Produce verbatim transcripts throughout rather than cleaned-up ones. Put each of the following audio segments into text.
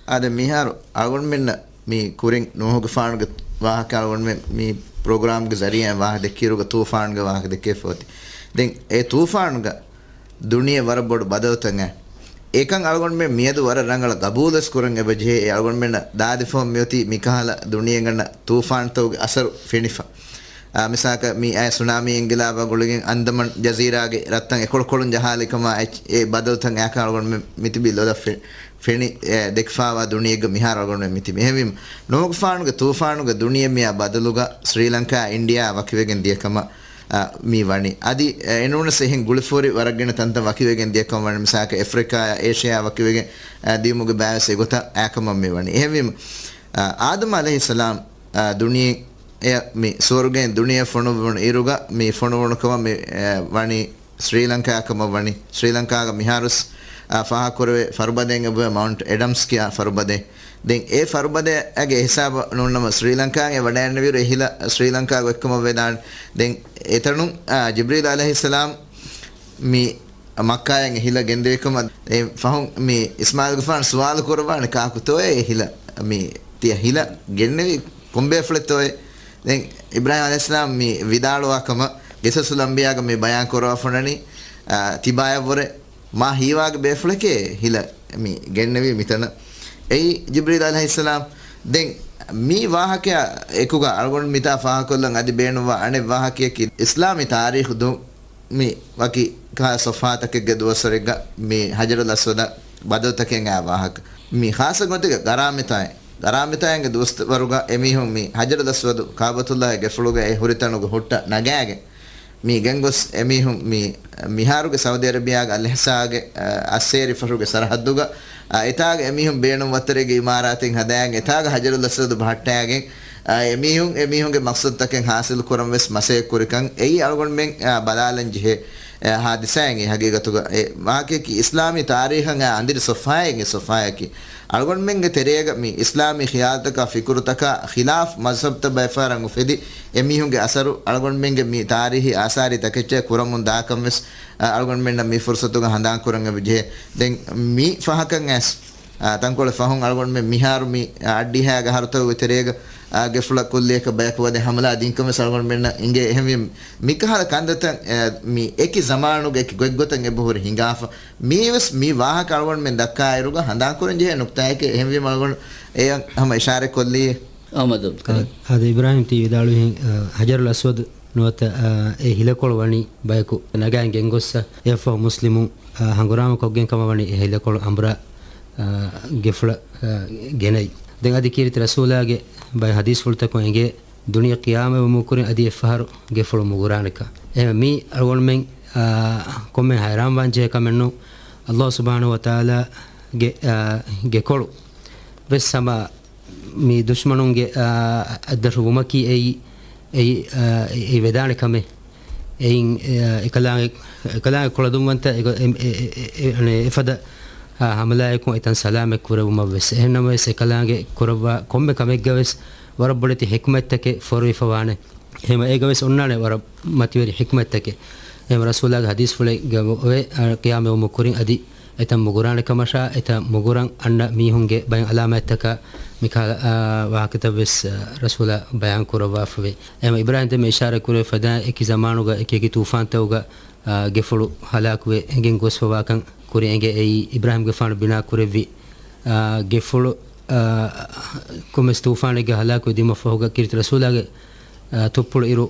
އާދެ، މިހާރު އަޅުގަނޑުމެންނަށް މި ކުރިން ނޫހުގެފާނުގެ ވާހަކަ އަޅުގަނޑުމެން މި ޕްރޮގްރާމްގެ ޒަރީއާއިން ވާހަކަ ދެއްކިއިރުގަ ތޫފާނުގެ ވާހަކަ ދެއްކެފަ އޮތީ. ދެން އެ ތޫފާނުގަ ދުނިޔެ ވަރަށް ބޮޑު ބަދަލުތައް އައި. އެކަން އަޅުގަނޑުމެން މިއަދު ވަރަށް ރަނގަޅަށް ގަބޫލުވެސް ކުރަން އެބަޖެހޭ. އެ އަޅުގަނޑުމެންނަށް ދާދިފަހުން މިއޮތީ މިކަހަލަ ދުނިޔެއިން އަންނަ ތޫފާންތަކުގެ އަސަރު ފެނިފަ. އާ، މިސާލަކަށް މި އައި ސުނާމީ އިންގިލާބާ ގުޅިގެން އަންދަމަން ޖަޒީރާގެ ރަށްތައް އެކޮޅުކޮޅުން ޖަހާލި ކަމާ އެ ބަދަލުތައް އެކަން އަޅުގަނޑުމެން މިތިބީ ލޮލަށް ފެ-، ފެނި، އެ، ދެކިފާވާ ދުނިޔެއްގަ މިހާރު އަޅުގަނޑުމެން މިތިބީ. އެހެންވީމަ، ނޫހުގެފާނުގެ ތޫފާނުގަ ދުނިޔެ މިއާ ބަދަލުގަ ސްރީލަންކާ އިންޑިއާ ވަކިވެގެން ދިޔަ ކަމަށް އަ، މި ވަނީ. އަދި، އެ، އެނޫނަސް އެހެން ގުޅިފޯރި ވަރަށް ގިނަ ތަންތަން ވަކިވެގެން ދިޔަކަމަށް ވަނީ. މިސާލަކަށް އެފްރިކާ، އޭޝިއާ ވަކިވެގެން، އަ، ދިޔުމުގެ ބައިވެސް އެގޮތަށް އާކަމަށް މި ވަނީ. އެހެންވީމަ، އަ، އާދަމް ޢަލައިހިއްސަލާމް، އަ، ދުނިޔެ މި ސުވަރުގެއިން ދުނިޔެ ފޮނުވުނު އިރުގަ މި ފޮނުވުނު ކަމަށް މި، އެ، ވަނީ ސްރީލަންކާ ކަމަށް ވަނީ. ސްރީލަންކާގަ މިހާރުސް، އަ، ފާހަގަކުރެވޭ ފަރުބަދައެއް އެބަ މައުންޓް އެޑަމްސް ކިޔާ ފަރުބަދައެއް. ދެން އެ ފަރުބަދައެއްގެ ހިސާބަށް ނޫންނަމަ ސްރީލަންކާއިން އެ ވަޑައިންނެވިއިރު އެ ހިލަ ސްރީލަންކާގަ އޮތްކަމަށް ވެދާނެ. ދެން އެތަނުން، އާ، ޖިބްރީލް ޢަލައިހިއްސަލާމް މި މައްކާއަށް އެ ހިލަ ގެންދެވިކަމަށް އެ ފަހުން މި އިސްމާޢީލްގެފާނު ސުވާލު ކުރައްވާނެ، ކާކުތޯއޭ އެ ހިލަ؟ މި ތިޔަ ހިލަ ގެންނެވީ ކޮންބޭފުޅެއްތޯއޭ؟ ދެން އިބްރާހީމް ޢަލައިހިއްސަލާމް މި ވިދާޅުވާ ކަމަށް ޤިޞަޞުލް އަންބިޔާގަ މި ބަޔާން ކުރައްވާފަ އޮންނަނީ، އާ، ތިބާޔަށްވުރެ މާ ހީވާގެ ބޭފުޅެކޭ ހިލަ މި ގެންނެވީ މިތަނަށް. އެއީ ޖިބްރީލް ޢަލައިހިއްސަލާމް. ދެން މި ވާހަކަޔާ އެކުގަ އަޅުގަނޑު މިތާ ފާހަގަކޮށްލަން އަދި ބޭނުންވާ އަނެއް ވާހަކަޔަކީ، އިސްލާމީ ތާރީޚު ދު-، މި ވަކި ކާ ސޮފްހާތަކެއްގެ ދުވަސްވަރެއްގަ މި ޙަޖަރުލް އަސްވަދަށް ބަދަލުތަކެއް އައި ވާހަކަ. މި ޚާއްޞަ ގޮތެއްގަ ގަރާމިތާއިން، ގަރާމިތާއިންގެ ދުވަސްވަރުގަ އެމީހުން މި ޙަޖަރުލް އަސްވަދު ކަޢުބަތުﷲގެ ގެފުޅުގައި ހުރިތަނުގަ ހުއްޓަ ނަގާގެން، މި ގެންގޮސް އެމީހުން މި މިހާރުގެ ސައުދީ އަރަބިޔާގެ އަލްއަޙްސާގެ، އަ، އައްސޭރި ފަށުގެ ސަރަޙައްދުގަ، އަ، އެތާގަ އެމީހުން ބޭނުން ވައްތަރެއްގެ އިމާރާތެއް ހަދާގެން، އެތާގަ ޙަޖަރުލް އަސްވަދު ބަހައްޓާގެން، އަ، އެމީހުން އެމީހުންގެ މަޤްޞަދުތަކެއް ޙާޞިލު ކުރަން ވެސް މަސައްކަތް ކުރިކަން އެއީ އަޅުގަނޑުމެން، އަ، ބަލާލަން ޖެހޭ، އަ، ޙާދިސާއެއް. އެ ޙަޤީޤަތުގަ އެ ވާހަކަޔަކީ އިސްލާމީ ތާރީޚަށް އަނދިރި ޞަފްޙާއެއް، އެ ޞަފްޙާއަކީ. އަޅުގަނޑުމެންގެ ތެރޭގަ މި އިސްލާމީ ޚިޔާލުތަކާ ފިކުރުތަކާ ޚިލާފް މަޒްހަބްތައް ބައެއް ފަހަރަށް އުފެދި، އެމީހުންގެ އަސަރު އަޅުގަނޑުމެންގެ މި ތާރީޚީ އާސާރީ ތަކެއްޗަށް ކުރަމުން ދާކަން ވެސް، އަ، އަޅުގަނޑުމެންނަށް މި ފުރުޞަތުގަ ހަނދާން ކުރަން އެބަޖެހޭ. ދެން މި ފަހަކަށް އައިސް، އަ، ތަންކޮޅެއް ފަހުން އަޅުގަނޑުމެން މިހާރު މި، އަ، އައްޑިހައިގެ އަހަރުތަކުގެ ތެރޭގަ، އަ، ގެފުޅަށް ކުއްލިއަކަށް ބަޔަކު ވަދެ ހަމަލާ ދިންކަން ވެސް އަޅުގަނޑުމެންނަށް އިނގޭ. އެހެންވީމަ، މިކަހަލަ ކަންތައްތައް، އަ، މި އެކި ޒަމާނުގެ އެކި ގޮތްގޮތަށް އެބަހުރި ހިނގާފަ. މީވެސް މި ވާހަކަ އަޅުގަނޑުމެން ދައްކާއިރުގަ ހަނދާންކުރަން ޖެހޭ ނުކްތާއެކޭ. އެހެންވީމަ އަޅުގަނޑު އެއަށް ހަމަ އިޝާރަތް ކޮށްލީ. އާ، އާދެ، އިބްރާހިމް ތި ވިދާޅުވިހެން، އަ، ޙަޖަރުލް އަސްވަދު ނުވަތަ، އަ، އެ ހިލަކޮޅު ވަނީ ބަޔަކު ނަގާން ގެންގޮއްސަ، އެއަށްފަހު މުސްލިމުން، އަ، ހަނގުރާމަ ކޮށްގެން ކަމަށް ވަނީ އެ ހިލަކޮޅު އަނބުރާ، އަ، ގެފުޅަށް، އަ، ގެނައި. ދެން އަދި ކީރިތި ރަސޫލާގެ ބައެއް ޙަދީޘްފުޅުތަކުން އެނގޭ، ދުނިޔެ ޤިޔާމަތްވުމުގެ ކުރިން އަދި އެއްފަހަރު ގެފުޅު މުގުރާނެކަން. އެހެން މީ އަޅުގަނޑުމެން، އާ، ކޮންމެ ހައިރާންވާން ޖެހޭ ކަމެއް ނޫން. ﷲ ސުބްޙާނަހޫ ވަތަޢާލާގެ، އާ، ގެކޮޅު ވެސް ހަމަ މި ދުޝްމަނުންގެ، އާ، އަތްދަށު ވުމަކީ އެއީ، އެއީ، އާ، އެ، އެ ވެދާނެ ކަމެއް. އެއިން، އެ، އެކަލާނގެ، އެކަލާނގެ ކޮޅަދުންވަންތަ އެ، އެ، އެ، އެ، އެ، އެ، އެފަދަ، އާ، ހަމަލާއަކުން އެތަން ސަލާމަތް ކުރެވުމަށް ވެސް. އެހެންނަމަވެސް އެކަލާނގެ ކުރައްވާ ކޮންމެ ކަމެއްގަ ވެސް ވަރަށް ބޮޑެތި ޙިކްމަތްތަކެއް ފޯރުވިފަ ވާނެ. އެހެން އޭގަ ވެސް އޮންނާނެ ވަރަށް މަތިވެރި ޙިކްމަތްތަކެއް. އެހެން ރަސޫލާގެ ޙަދީޘްފުޅެއްގަ އޮވޭ، އާ، ޤިޔާމަތްވުމުގެ ކުރިން އަދި އެތަން މުގުރާނެ ކަމަށާ، އެތަން މުގުރަން އަންނަ މީހުންގެ ބައެއް އަލާމާތްތަކާ މިކަހަލަ، އާ، ވާހަކަތައް ވެސް، އާ، ރަސޫލާ ބަޔާން ކުރައްވާފަވޭ. އެހެން އިބްރާހީމް ދެންމެ އިޝާރަތް ކުރެވިފަދަ އެކި ޒަމާނުގަ އެކި އެކި ތޫފާންތަކުގަ، އާ، ގެފުޅު ހަލާކުވެ ގެންގޮސްފަވާކަން ކުރިން އެނގޭ. އެއީ އިބްރާހީމްގެފާނު ބިނާ ކުރެއްވި، އާ، ގެފުޅު، އާ، ކޮންމެސް ތޫފާނެއްގަ ހަލާކުވެ ދިމަ ފަހުގަ ކީރިތި ރަސޫލާގެ، އާ، ތުއްޕުޅު އިރު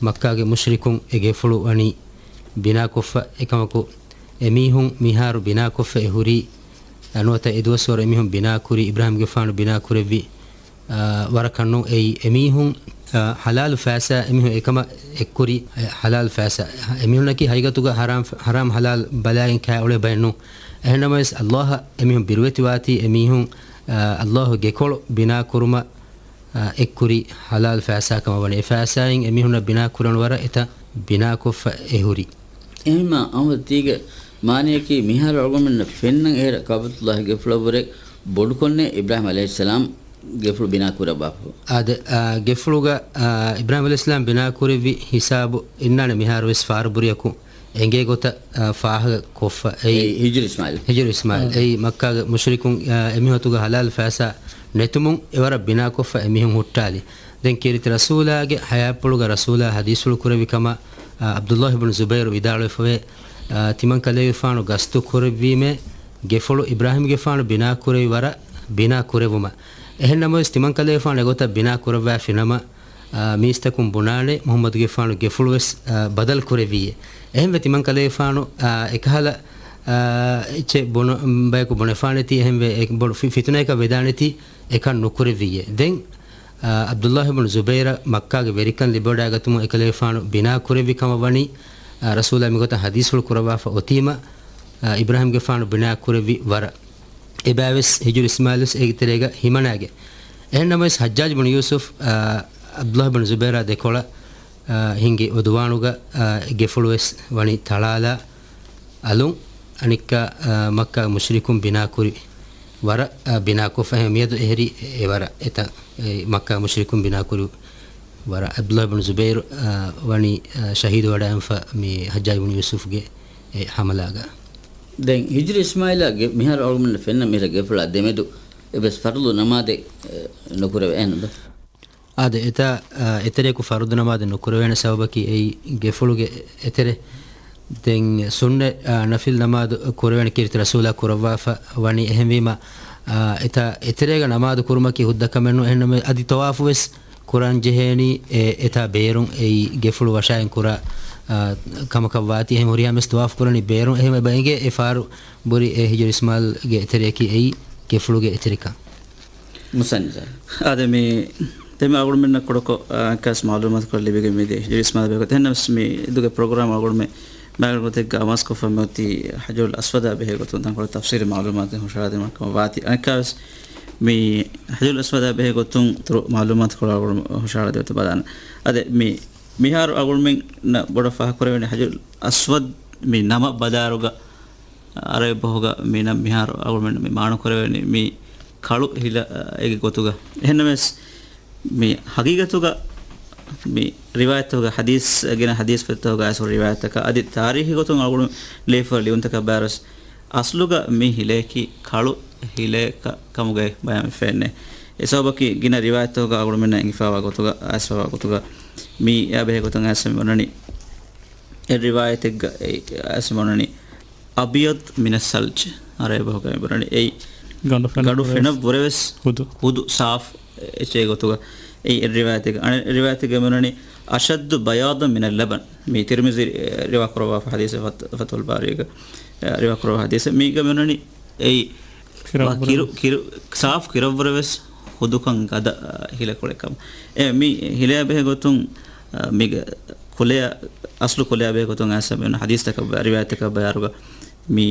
މައްކާގެ މުޝްރިކުން އެ ގެފުޅު ވަނީ ބިނާކޮށްފަ. އެކަމަކު އެމީހުން މިހާރު ބިނާކޮށްފަ އެ ހުރީ، އާ، ނުވަތަ އެ ދުވަސްވަރު އެމީހުން ބިނާ ކުރީ އިބްރާހީމްގެފާނު ބިނާ ކުރެއްވި، އާ، ވަރަކަށް ނޫން. އެއީ އެމީހުން، އާ، ޙަލާލު ފައިސާ އެމީހުން އެކަމަށް އެއްކުރީ، އެ، ޙަލާލު ފައިސާ. އެމީހުންނަކީ ހަގީގަތުގަ ޙަރާމް، ޙަރާމް ޙަލާލް ބަލާގެން ކާ އުޅޭ ބައެއް ނޫން. އެހެންނަމަވެސް، ﷲ އަށް އެމީހުން ބިރުވެތިވާތީ އެމީހުން، އާ، ﷲ ގެކޮޅު ބިނާ ކުރުމަށް، އާ، އެއްކުރީ ޙަލާލު ފައިސާ ކަމަށް ވަނީ. އެ ފައިސާއިން އެމީހުންނަށް ބިނާ ކުރަން ވަރަށް އެތައް ބިނާކޮށްފަ އެ ހުރީ. އެހެންމާ އަހުމަދު ތީގެ މާނަޔަކީ މިހާރު އަޅުގަނޑުމެންނަށް ފެންނަން އެހެރަ ކަޢުބަތުﷲ ގެފުޅަށްވުރެ ބޮޑުކޮށްނެ އިބްރާހީމް ޢަލައިހިއްސަލާމް ގެފުޅު ބިނާ ކުރައްވާފަ. އާދެ، އާ، ގެފުޅުގަ، އާ، އިބްރާހީމް ޢަލައިހިއްސަލާމް ބިނާ ކުރެއްވި ހިސާބު އިންނާނެ މިހާރު ވެސް ފާރުބުރިއަކު. އެނގޭ ގޮތަށް، އާ، ފާހަގަ ކޮށްފަ. އެއީ އެއީ ހިޖުރު އިސްމާއިލް. ހިޖުރު އިސްމާއިލް. އާ. އެއީ މައްކާގެ މުޝްރިކުން، އާ، އެމީހުން އަތުގަ ހަލާލު ފައިސާ ނެތުމުން އެވަރަށް ބިނާކޮށްފަ އެމީހުން ހުއްޓާލި. ދެން ކީރިތި ރަސޫލާގެ ޙަޔާތްޕުޅުގަ ރަސޫލާ ޙަދީޘްފުޅު ކުރެއްވި ކަމަށް، އާ، ޢަބްދުﷲ ބިން ޒުބައިރު ވިދާޅުވެފަވޭ، އާ، ތިމަން ކަލޭގެފާނު ގަސްތު ކުރެއްވީމޭ، ގެފުޅު އިބްރާހީމްގެފާނު ބިނާ ކުރެއްވި ވަރަށް ބިނާ ކުރެއްވުމަށް. އެހެން ނަމަވެސް، ތިމަން ކަލޭގެފާނު އެގޮތަށް ބިނާ ކުރައްވާފި ނަމަ، އާ، މީސްތަކުން ބުނާނެ، މުޙައްމަދުގެފާނު ގެފުޅުވެސް، އާ، ބަދަލު ކުރެއްވީއޭ. އެހެންވެ، ތިމަން ކަލޭގެފާނު، އާ، އެކަހަލަ، އާ، އެއްޗެއް ބުނަ-، ބަޔަކު ބުނެފާނެތީ، އެހެންވެ، އެ ބޮޑު ފި-، ފިތުނައަކަށް ވެދާނެތީ، އެކަން ނުކުރެއްވީއޭ. ދެން، އާ، ޢަބްދުﷲ ބިން ޒުބައިރަށް މައްކާގެ ވެރިކަން ލިބިވަޑައިގަތުމުން އެކަލޭގެފާނު ބިނާ ކުރެއްވި ކަމަށް ވަނީ، އާ، ރަސޫލާ މިގޮތަށް ޙަދީޘްފުޅު ކުރައްވާފަ އޮތީމަ، އާ، އިބްރާހީމްގެފާނު ބިނާ ކުރެއްވި ވަރަށް. އެބައިވެސް ހިޖުރު އިސްމާއިލުވެސް އޭގެ ތެރޭގަ ހިމަނާގެ. އެހެން ނަމަވެސް، ޙައްޖާޖް ބުން ޔޫސުފް، އާ، ޢަބްދުﷲ ބިން ޒުބައިރާ ދެކޮޅަށް، އާ، ހިންގި ޢުދުވާނުގަ، އާ، ގެފުޅުވެސް ވަނީ ތަޅާލާ އަލުން. އަނެއްކާ، އާ، މައްކާ މުޝްރިކުން ބިނާކުރި ވަރަށް، އާ، ބިނާކޮށްފަ އެހެން މިއަދު އެހެރީ އެވަރަށް އެތައް، އެ މައްކާ މުޝްރިކުން ބިނާކުރި ވަރަށް. ޢަބްދުﷲ ބިން ޒުބައިރު، އާ، ވަނީ، އާ، ޝަހީދު ވަޑައިގެންފަ މި ޙައްޖާޖް ބިން ޔޫސުފްގެ އެ ޙަމަލާގަ. ދެން ހިޖުރީ އިސްމާއިލާ ގެ-، މިހާރު އަޅުގަނޑުމެންނަށް ފެންނަ މިހިރަ ގެފުޅާ ދެމެދު އެއްވެސް ފަރުޟު ނަމާދެއް، އެ، ނުކުރެވޭ އެހެން ނުބަ؟ އާދެ، އެތާ، އާ، އެތެރެއަކު ފަރުޟު ނަމާދެއް ނުކުރެވޭނެ ސަބަބަކީ އެއީ ގެފުޅުގެ އެތެރެ. ދެން ސުންނަތް، އާ، ނަފިލް ނަމާދު ކުރެވޭނެ ކީރިތި ރަސޫލާ ކުރައްވާފަ ވަނީ. އެހެންވީމަ، އާ، އެތާ އެތެރޭގަ ނަމާދު ކުރުމަކީ ހުއްދަ ކަމެއް ނޫން. އެހެންނަމަ އަދި ޠަވާފުވެސް ކުރަން ޖެހޭނީ އެ، އެތާ ބޭރުން އެއީ ގެފުޅު ވަށާއިން ކުރާ، އާ، ކަމަކަށް ވާތީ. އެހެން ހުރިހާ މީސް ޠަވާފު ކުރަނީ ބޭރުން. އެހެން އެބަ އެނގޭ އެ ފާރު ބުރި އެ ހިޖުރު އިސްމާއިލްގެ އެތެރެއަކީ އެއީ ގެފުޅުގެ އެތެރެކަން. މުސަންނިފާ. އާދެ، މި ދެން އަޅުގަނޑުމެންނަށް ކުޑަކޮށް، އާ، އެއްކާސް މަޢުލޫމާތުކޮށް ލިބިގެން މިދިޔަ ހިޖުރީ އިސްމާއިލް ބޭކޮށް. އެހެންނަމަވެސް މި އިދުގެ ޕްރޮގްރާމް އަޅުގަނޑުމެން މާގަނޑު ގޮތެއްގަ އަމާޒުކޮށްފަ މިއޮތީ ޙަޖަރުލް އަސްވަދާ ބެހޭ ގޮތުން ތަންކޮޅެއް ތަފްސީލީ މަޢުލޫމާތެއް ހުށަހަޅާދިނުމަށް ވާތީ. އަނެއްކާވެސް މި ޙަޖަރުލް އަސްވަދާ ބެހޭ ގޮތުން އިތުރު މަޢުލޫމާތުކޮޅު އަޅުގަނޑު ހުށަހަޅާދޭތޯ ބަލާނަން. އާދެ، މި މިހާރު އަޅުގަނޑުމެންނަށް ބޮޑަށް ފާހަގަކުރެވޭނެ ޙަޖަރުލް އަސްވަދް މި ނަމަށް ބަލާއިރުގަ ޢަރަބި ބަހުގަ މި ނަން މިހާރު އަޅުގަނޑުމެން މި މާނަކުރެވެނީ މި ކަޅު ހިލައެއްގެ ގޮތުގަ. އެހެންނަމަވެސް، މި ޙަޤީޤަތުގަ މި ރިވާޔަތްތަކުގަ ޙަދީޘް، ގިނަ ޙަދީޘްފަތްތަކުގަ އައިސް ރިވާޔަތްތަކަށް އަދި ތާރީޚީ ގޮތުން އަޅުގަނޑު ލިޔެފަ ލިޔުންތަކަށް ބައިވެރިވެސް، އަސްލުގަ މި ހިލައަކީ ކަޅު ހިލައަކަށް ކަމުގައި ބަޔާންވެފައެއްނެ. އެ ސަބަބަކީ ގިނަ ރިވާޔަތްތަކުގަ އަޅުގަނޑުމެންނަށް އެނގިފައިވާ ގޮތުގަ، އައިސްފައިވާ ގޮތުގަ މި އެއާ ބެހޭ ގޮތުން އައިސް މި އޮންނަނީ އެއް ރިވާޔަތެއްގަ އެ އައިސް މި އޮންނަނީ އަބްޔަޟް މިނައްސަލްޖް، ޢަރަބި ބަހުގައި ބުނަނީ އެއީ ގަނޑު ފެނަށް ގަނޑު ވުރެވެސް ފެނަށް ވުރެވެސް ހުދު. ހުދު ސާފު އެއްޗެއް ގޮތުގަ. އެއީ އެއް ރިވާޔަތެއްގަ. އަނެއް ރިވާޔަތެއްގަ މި އޮންނަނީ އަޝައްދު ބަޔާޟަން މިނައްލަބަން. މި ތިރްމިޒީ، އެ، ރިވާ ކުރައްވާފަ ޙަދީޘެއް ފަތް-، ފަތުޙުލް ބާރީގަ، އެ، ރިވާ ކުރައްވާ ޙަދީޘެއް. މީގަ މި އޮންނަނީ އެއީ ކިރައްވުރެވެސް. ކިރު، ކިރު، ސާފު ކިރައްވުރެވެސް ހުދުކަން ގަދަ، އަ، ހިލަކޮޅެއް ކަމަށް. އެ މި ހިލަޔާ ބެހޭ ގޮތުން، އަ، މީގަ ކުލަޔަށް، އަސްލު ކުލަޔާ ބެހޭ ގޮތުން އައިސް މި އޮންނަ ޙަދީޘްތަކަށް ބަ-، ރިވާޔަތްތަކަށް ބަޔާރުގަ މި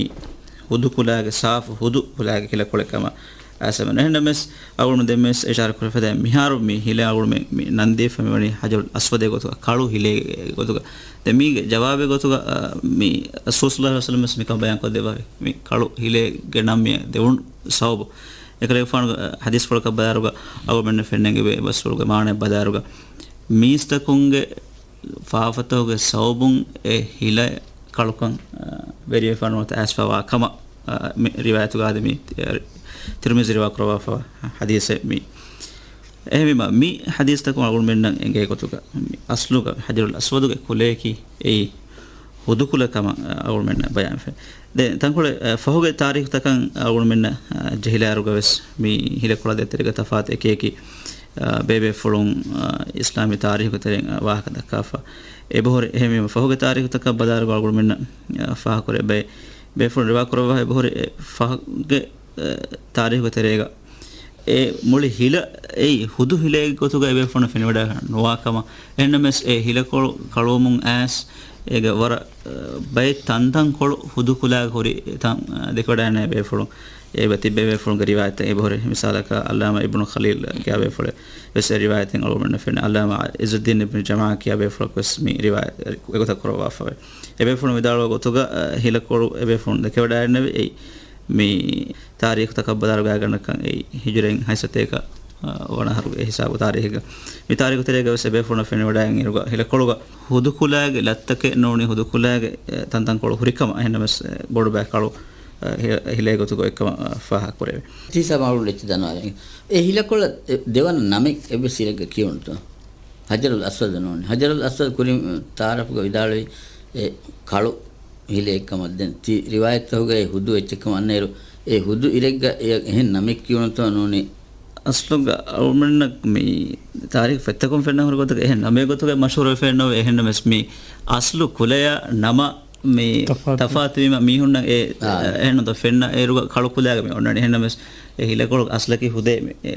ހުދު ކުލައިގެ ސާފު ހުދު ކުލައިގެ ހިލަކޮޅެއް ކަމަށް އައިސް މި އޮންނަނީ. އެހެންނަމަވެސް އަޅުގަނޑު ދެންވެސް އިޝާރާތް ކުރެފަދަ މިހާރު މި ހިލަ އަޅުގަނޑު މި، މި ނަން ދީފަ މި ވަނީ ޙަޖަރުލް އަސްވަދެއް ގޮތުގަ، ކަޅު ހިލައެއް ގޮތުގަ. ދެން މީގެ ޖަވާބެއް ގޮތުގަ، އަ، މި ރަސޫލު ޞައްލައްލާހު ޢަލައިހި ވަސައްލަމަ ވެސް މިކަން ބަޔާން ކޮށްދެއްވާފަ. މި ކަޅު ހިލައެއްގެ ނަން މި ދެވުނު ސަބަބު. އެކަލޭގެފާނުގެ ޙަދީޘްފުޅަކަށް ބަލާއިރުގަ އަޅުގަނޑުމެންނަށް ފެންނަން އެބަ އެ ބަސްފުޅުގެ މާނައަށް ބަލާއިރުގަ މީސްތަކުންގެ ފާފަތަކުގެ ސަބަބުން އެ ހިލަ ކަޅުކަން، އަ، ވެރިވެފަ ނުވަތަ އައިސްފަވާ ކަމަށް، އަ، މި ރިވާޔަތުގަ އާދެ މި، އަ، ތިރްމިޒީ ރިވާ ކުރައްވާފަވާ ޙަދީޘެއް މި. އެހެންވީމަ، މި ޙަދީޘްތަކުން އަޅުގަނޑުމެންނަށް އެނގޭ ގޮތުގަ، މި އަސްލުގަ ޙަޖަރުލް އަސްވަދުގެ ކުލަޔަކީ އެއީ ހުދުކުލަ ކަމަށް، އަ، އަޅުގަނޑުމެންނަށް ބަޔާންވެފަ. ދެން ތަންކޮޅެއް، އަ، ފަހުގެ ތާރީޚުތަކަށް އަޅުގަނޑުމެންނަށް، އަ، ޖެހިލާއިރުގަވެސް މި ހިލަކޮޅާ ދޭތެރޭގަ ތަފާތު އެކިއެކި، އަ، ބޭބޭފުޅުން، އަ، އިސްލާމީ ތާރީޚުގެ ތެރެއިން، އަ، ވާހަކަ ދައްކާފަ. އެބަހުރި އެހެންވީމަ ފަހުގެ ތާރީޚުތަކަށް ބަލާއިރުގަ އަޅުގަނޑުމެންނަށް، އަ، ފާހަގަކުރެ ބައެއް ބޭފުޅުން ރިވާ ކުރައްވާ އެބަހުރި އެ ފަހުގެ، އަ، ތާރީޚުގެ ތެރޭގަ އެ މުޅި ހިލަ އެއީ ހުދު ހިލައެއް ގޮތުގަ އެބޭފުޅުން ފެނިވަޑައިގަންނަވާ ކަމަށް. އެހެންނަމަވެސް އެ ހިލަކޮޅު ކަޅުވަމުން އައިސް އޭގެ ވަރަށް، އަ، ބައެއް ތަންތަންކޮޅު ހުދު ކުލައިގަ ހުރި ތަން، އަ، ދެކެވަޑައިގަންނަވާ ބޭފުޅުން އެބަ ތިއްބެވި ބޭފުޅުންގެ ރިވާޔަތްތައް އެބަހުރި. މިސާލަކަށް އައްލާމާ އިބްނު ޚަލީލް ކިޔާ ބޭފުޅެއް ވެސް އެ ރިވާޔަތެއް އަޅުގަނޑުމެންނަށް ފެނޭ. އައްލާމާ ޢިޒުއްދީން އިބްނު ޖަމާޢާ ކިޔާ ބޭފުޅަކު ވެސް މި ރިވާޔަތް އެގޮތަށް ކުރައްވާފަވޭ. އެބޭފުޅުން ވިދާޅުވާ ގޮތުގަ، އަ، ހިލަކޮޅު އެބޭފުޅުން ދެކެވަޑައިގަންނަވީ އެއީ މި ތާރީޚުތަކަށް ބަލާއިރުގަ އަޅުގަނޑަކަށް އެއީ ހިޖުރައިން ހަތްސަތޭކަ އާ، ވަނަ އަހަރުގެ ހިސާބު ތާރީޚުގަ. މި ތާރީޚު ތެރޭގަ ވެސް އެބޭފުޅުންނަށް ފެނިވަޑައިގެން އިރުގަ ހިލަކޮޅުގަ ހުދުކުލައިގެ ލައްތަކެއް ނޫނީ ހުދުކުލައިގެ، އެ، ތަންތަންކޮޅު ހުރިކަމަށް. އެހެންނަމަވެސް، އެ، ބޮޑު ބައެއް ކަޅު، އެ، ހި-، ހިލޭ ގޮތުގަ އޮތްކަމަށް، އެ، ފާހަގަކުރެވޭ. ތީސާ މައުލޫން އެއްޗެއް ދަންނަވާލަން. އެ ހިލަކޮޅަށް ދެވަނަ ނަމެއް އެއްވެސް ހިލައެއްގަ ކިޔުނުތޯ؟ ހަޖަރުލް އަސްވަދު ނޫނީ. ހަޖަރުލް އަސްވަދު ކުރިން ތަޢާރަފުގަ ވިދާޅުވި އެ ކަޅު ހިލައެއްކަމަށް. ދެން ތި ރިވާޔަތްތަކުގައި ހުދު އެއްޗެއްކަމަށް އަންނައިރު، އެ ހުދު އިރެއްގަ އެ އެހެން ނަމެއް ކިޔުނުތޯ ނޫނީ؟ އަސްލުގަ އަޅުމެންނަށް މި ތާރީޚު ފޮތްތަކުން ފެންނަ ހުރި ގޮތަކަށް އެހެން ނަމެއް ގޮތުގައި މަޝްހޫރުވެފައެއް ނޯވޭ. އެހެންނަމަވެސް މި އަސްލު ކުލަޔާ ނަމަށް މި ތަފާތު. ތަފާތުވީމަ މީހުންނަށް އެ، އާ. އެހެން ނުތަ ފެންނަ އޭރުގަ ކަޅު ކުލައިގަ މި އޮންނަނީ. އެހެންނަމަވެސް އެ ހިލަކޮޅު އަސްލަކީ ހުދޭ މި، އެ،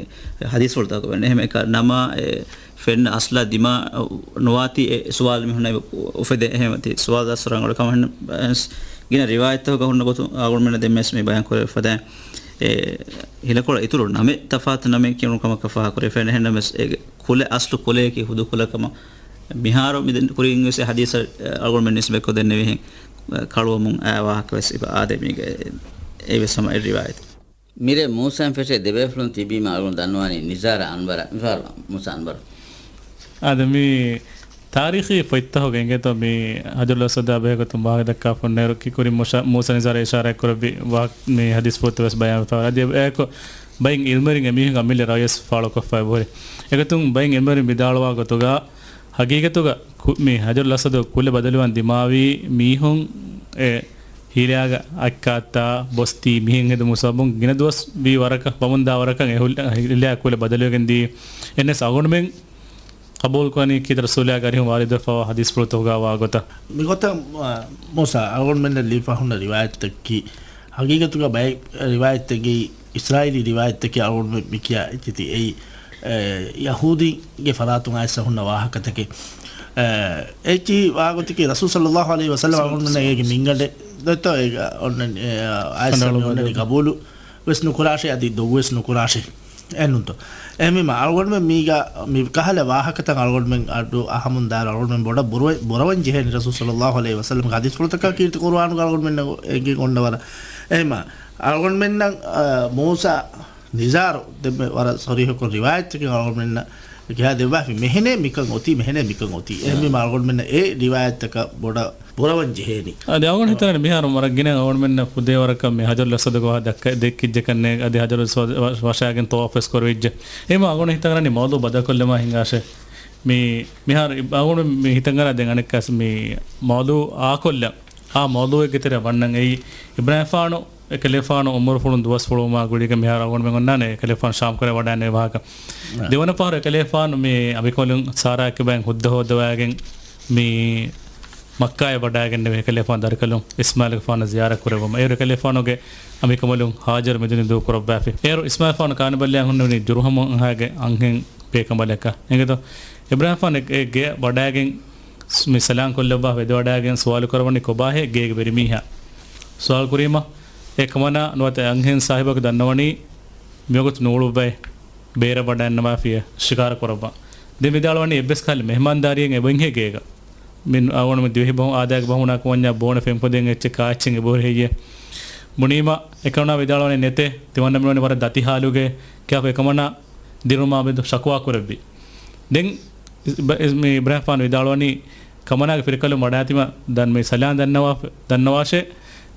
ހަދީސްފުޅުތަކުގަ ވެން. އެހެން އެކަ ނަމާ އެ ފެންނަ އަސްލާ ދިމާ ނުވާތީ އެ ސުވާލު މި ހުންނަ އުފެދޭ. އެހެން ތި ސުވާލު ދަސް ރަނގަޅު ކަމަށް ހެން ގިނަ ރިވާޔަތްތަކުގަ ހުންނަ ގޮތު އަޅުގަނޑުމެންނަށް ދެންމެސް މި ބަޔާން ކުރެވިފަދައިން. އެ ހިލަކޮޅަށް އިތުރު ނަމެއް ތަފާތު ނަމެއް ކިޔުނު ކަމަކަށް ފާހަގަކުރެވިފައި. އެހެންނަމަވެސް އޭގެ ކުލަ އަސްލު ކުލަޔަކީ ހުދު ކުލަކަމަށް މިހާރު މި ދެން ކުރިން ވެސް އެ ހަދީސަށް އަޅުގަނޑުމެން ނިސްބަތްކޮށް ދެންނެވިހެން ކަޅުވަމުން އާ ވާހަކަ ވެސް އެބަ އާދޭ މީގަ އެ، އެ ވެސް ހަމަ އެއް ރިވާޔަތެއް. މިރޭ މޫސާއިން ފެށޭ ދެބޭފުޅުން ތިބީމަ އަޅުގަނޑު ދަންނަވާނީ ނިޒާރާ އަންވަރާ. މިފަހަރު މޫސާ އަންވަރު. އާދެ، މި ތާރީޚީ ފޮތްތަކުގަ އެނގޭތޯ މި ހަޖަރުލް އަސްވަދާ ބެހޭގޮތުން ވާހަކަ ދައްކާފަ ހުންނައިރު ކި-، ކުރިން މޫސާ، މޫސާ ނިޒާރާ އިޝާރާތް ކުރެއްވި ވާހަ-، މި ހަދީސް ފޮތު ވެސް ބަޔާންވެފަ. އަދި އެ-، އެއާއެކު ބައިން އިލްމުވެރިން އެމީހުން އަމިއްލަ ރައުޔަސް ފާޅުކޮށްފައި އެބަހުރި. އެގޮތުން ބައިން އިލްމުވެރިން ވިދާޅުވާ ގޮތުގަ ހަގީގަތުގަ ކު-، މި ހަޖަރުލް އަސްވަދު ކުލަ ބަދަލުވާން ދިމާވީ މީހުން އެ ހީލާގަ އަތްކާތާ ބޮސްތީ މިހެން ހެދުމު ސަބަބުން ގިނަ ދުވަސް ވީ ވަރަކަށް ވަމުންދާ ވަރަކަށް އެ ހުލް-، ހީލާ ކުލަ ބަދަލުވެގެން ދީ. އެންނެސް އަޅުގަނޑުމެން ޤަބޫލުކުރަނީ ކީރިތި ރަސޫލާގެ އަރިހުން ވާރިދުވެފަވާ ހަދީސްފުޅުތަކުގަ ވާގޮތަށް. މިގޮތަށް، އާ، މޫސާ އަޅުގަނޑުމެންނަށް ލިބިފަ ހުންނަ ރިވާޔަތްތަކަކީ، ހަގީގަތުގަ ބައެއް ރިވާޔަތްތަކީ، އިސްރާއީލީ ރިވާޔަތްތަކީ އަޅުގަނޑުމެން މިކިޔާ އެއްޗެތި އެއީ، އެ، ޔަހޫދީންގެ ފަރާތުން އައިސް ހުންނަ ވާހަކަތަކެއް. އެ، އެއްޗިހި ވާގޮތަކީ، ރަސޫލު ޞައްލައްލާހު ޢަލައިހި ވަސައްލަމަ އަޅުގަނޑުމެންނަށް އޭގެ މިންގަނޑެއް ދޮތޯ އޭގަ އޮންނަނީ، އެ، އައިސް މި އޮންނަނީ ޤަބޫލު ވެސް ނުކުރާށޭ، އަދި ދޮގު ވެސް ނުކުރާށޭ. އެހެންނޫންތޯ؟ އެހެންވީމަ، އަޅުގަނޑުމެން މީގަ މި ކަހަލަ ވާހަކަތައް އަޅުގަނޑުމެން އަޑު އަހަމުން ދާއިރު އަޅުގަނޑުމެން ބޮޑަށް ބުރަ-، ބުރަވަން ޖެހޭނެ ރަސޫލު ޞައްލައްލާހު ޢަލައިހި ވަސައްލަމަގެ ހަދީސްފުޅުތަކާ ކީރިތި ޤުރުއާނުގަ އަޅުގަނޑުމެންނަށް އެނގި އޮންނަ ވަރަށް. އެހެންވީމަ، އަޅުގަނޑުމެންނަށް، އަ، މޫސާ ނިޒާރު ދެންމެ ވަރަށް ޞަރީޙަކޮށް ރިވާޔަތްތަކެއް އަޅުގަނޑުމެންނަށް ކިޔާ ދެއްވާފި، މެހެނޭ މިކަން އޮތީ، މެހެނޭ މިކަން އޮތީ. އެހެންވީމަ އަޅުގަނޑުމެންނަށް އެ ރިވާޔަތްތަކަށް ބޮޑަށް ބުރަވަން ޖެހޭނީ. އަދި އަޅުގަނޑު ހިތަށް އަރަނީ މިހާރު ވަރަށް ގިނަ އަޅުގަނޑުމެންނަށް ފުދޭ ވަރަކަށް މި ހަޖަރުލް އަސްވަދުގެ ވާހަކަ ދައްކަ-، ދެއްކިއްޖެ ކަންނޭ އަދި ހަޖަރުލް އަސްވަދު ވަ-، ވަށާގެން ޠަވާފު ވެސް ކުރެވިއްޖެ. އެހެންވީމަ އަޅުގަނޑު ހިތަށް އަރަނީ މައުޟޫޢު ބަދަލުކޮށްލަމާ ހިނގާށޭ. މި-، މިހާރު އި-، އަޅުގަނޑު މި ހިތަށް އަރާ ދެން އަނެއްކާސް މި މައުޟޫޢު އާކޮށްލަން. އާ މައުޟޫޢެއްގެ ތެރެއަށް ވަންނަން އެއީ އިބްރާހިމްފާނު އެކަލޭފާނު އުމުރުފުޅުން ދުވަސް ފުޅުވުމާ ގުޅިގެން މިހާރު އަޅުގަނޑުމެން އޮންނާނެ އެކަލޭފާނު ޝާމް ކުރެ ވަޑައިންނެވި ވާހަކަ. ނަ. ދެވަނަ ފަހަރު އެކަލޭފާނު މި އަނބިކަނބަލުން ސާރާއެކު ބައިން ހުއްދަ ހޯދަވައިގެން މި މައްކާއަށް ވަޑައިގެންނެވި އެކަލޭފާނު ދަރިކަލުން އިސްމާޢީލްގެފާނަށް ޒިޔާރަތް ކުރެއްވުމަށް. އޭރު އެކަލޭފާނުގެ އަނބިކަނބަލުން ހާޖަރު މެދުނި ދޫކުރައްވާފި. އޭރު އިސްމާޢީލްގެފާނު ކާނިބަލައިގެން ހުންނެވުނީ ޖުރުހަމުން އަހާގެ އަންހެން ބޭކަނބަލަކަށް. އެނގޭތޯ؟ އިބްރާހިމްގެފާނު އެ، އެ ގެއަށް ވަޑައިގެން ސް-، މި ސަލާން ކޮށްލައްވާ ވެދެވަޑައިގެން ސުވާލު ކުރަވަނީ ކޮބާހޭ ގޭގެ ވެރިމީހާ؟ ސުވާލު ކުރީމަ، އެ ކަމަނާ ނުވަތަ އަންހެން ސާހިބަކު ދަންނަވަނީ މިވަގުތު ނޫޅުއްވައި ބޭރަށް ވަޑައިންނަވާފިޔޭ ޝިކާރަ ކުރައްވާ. ދެން ވިދާޅުވަނީ އެއްވެސް ކަހަލަ މެހްމާންދާރީއެއް އެބައިންހޭ ގޭގަ. މި އަޅުގަނޑު މި ދިވެހި ބަހު-، އާދައިގެ ބަހުނާ ކުމަންޏާ ބޯނެ ފެންފޮދެއް އެއްޗެއް ކާއެއްޗެއް އެބަހުރި ހެއްޔޭ؟ ބުނީމަ އެކަމަނާ ވިދާޅުވަނީ ނެތޭ، ތިމަންނަ މިވަނީ ވަރަށް ދަތި ހާލުގައޭ ކިޔާފަ އެކަމަނާ ދިރުމާ މެދު ޝަކުވާ ކުރެއްވި. ދެން އިސް-، ބަ-، އިސް-، މި އިބްރާހިމްގެފާނު ވިދާޅުވަނީ ކަމަނާގެ ފިރިކަލުން ވަޑާތިމަ ދަން މި ސަލާން ދަންނަވާ-، ދަންނަވާށޭ،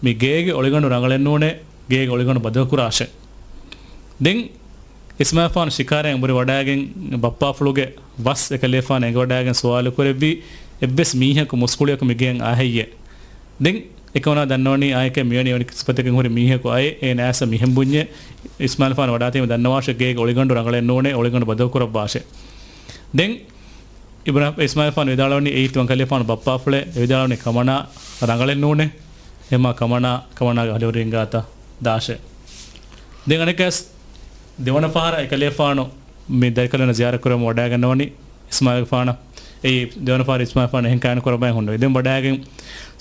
މި ގޭގެ އޮޅިގަނޑު ރަނގަޅެއް ނޫނޭ، ގޭގެ އޮޅިގަނޑު ބަދަލުކުރާށޭ. ދެން އިސްމާޢީލްގެފާނު ޝިކާރައިން އެނބުރި ވަޑައިގެން ބައްޕާފުޅުގެ ވަސް އެކަލޭފާނަށް އެނގިވަޑައިގެން ސުވާލު ކުރެއްވީ، އެއްވެސް މީހަކު މުސްކުޅިޔަކު މި ގެއިން އާހެއްޔޭ؟ ދެން އެކަމަނާ ދަންނަވަނީ އާއެކޭ މިވެނި އެވެނި ސިފަތަކެއް ހުރި މީހަކު އައޭ، އޭނާ އައިސް މިހެން ބުންޏޭ، އިސްމާޢީލްގެފާނު ވަޑާތީމަ ދަންނަވާށޭ ގޭގެ އޮޅިގަނޑު ރަނގަޅެއް ނޫނޭ، އޮޅިގަނޑު ބަދަލުކުރައްވާށޭ. ދެން އިބްރާ-، އިސްމާޢީލްގެފާނު ވިދާޅުވަނީ އެއީ ތިމަން ކަލޭފާނު ބައްޕާފުޅޭ، އެ ވިދާޅުވަނީ ކަމަނާ ރަނގަޅެއް ނޫނޭ، އެހެންވީމަ ކަމަނާ، ކަމަނާގެ އަހުލުވެރިން ގާތަށް ދާށޭ. ދެން އަނެއްކާސް ދެވަނަ ފަހަރަށް އެކަލޭފާނު މި ދަރިކަލުންނަށް ޒިޔާރަތް ކުރަމުން ވަޑައިގަންނަވަނީ އިސްމާޢީލްގެފާނަށް. އެއީ ދެވަނަ ފަހަރަށް އިސްމާޢީލްގެފާނު އެހެން ކާނު ކުރައްވައި ހުންނެވި. ދެން ވަޑައިގެން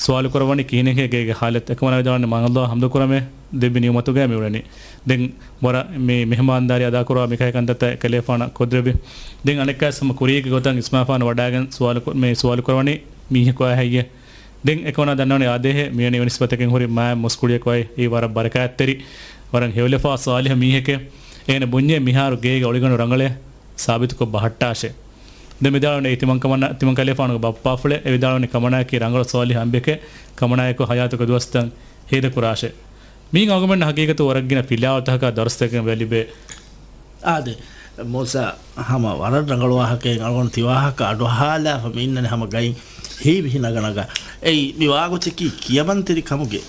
ސުވާލު ކުރައްވަނީ ކިހިނެއްހޭ ގޭގެ ޙާލަތު؟ އެކަމަނާ ވިދާޅުވަނީ މާތް ﷲ ޙަމްދު ކުރަމޭ، ދެއްވި ނިޢުމަތުގައި މި އުޅެނީ. ދެން ވަރަށް މި މެހެމާންދާރީ އަދާކުރާ މިކަހަލަ ކަންތައްތައް އެކަލޭފާނަށް ކޮށްދެއްވި. ދެން އަނެއްކާސް ހަމަ ކުރީގެ ގޮތަށް އިސްމާޢީލްގެފާނު ވަޑައިގެން ސުވާލު ކު-، މި ސުވާލު ކުރައްވަނީ މީހަކު އާ ހެއްޔޭ؟ ދެން އެކަމަނާ ދަންނަވަނީ އާދޭހޭ، މިވެނި އެވެނި ސިފަތަކެއް ހުރި މާތް މުސްކުޅިޔަކު އައި، އެއީ ވަރަށް ބަރަކާތްތެރި، ވަރަށް ހެޔޮލަފާ ޞާލިޙު މީހެކޭ. އޭނަ ބުންޏޭ މިހާރު ގޭގަ އޮޅިގަނޑު ރަނގަޅޭ ސާބިތުކޮށް ބަހައްޓާށޭ. ދެން ވިދާޅުވަނީ އެއީ ތިމަން ކަމަނާ-، ތިމަން ކަލޭފާނުގެ ބައްޕާފުޅޭ. އެ ވިދާޅުވަނީ ކަމަނާއަކީ ރަނގަޅު ސޯލިހު އަނބިއެކޭ، ކަމަނާއެކު ހަޔާތުގެ ދުވަސްތައް ހޭދަކުރާށޭ. މީގެ އަޅުގަނޑުމެންނަށް ހަގީގަތު ވަރަށް ގިނަ ފިލާވަޅުތަކަކާ ދަރުސްތަކެއް ވެލިބޭ. އާދެ، މޫސާ، ހަމަ ވަރަށް ރަނގަޅު ވާހަކައެއް އަޅުގަނޑު ތިވާހަކަ އަޑުއަހާލާފަ މި އިންނަނީ ހަމަ ގައިން ހީވިހި ނަގަނަގަ. އެއީ މި ވާގޮތަކީ ކިޔަމަންތެރި ކަމުގެ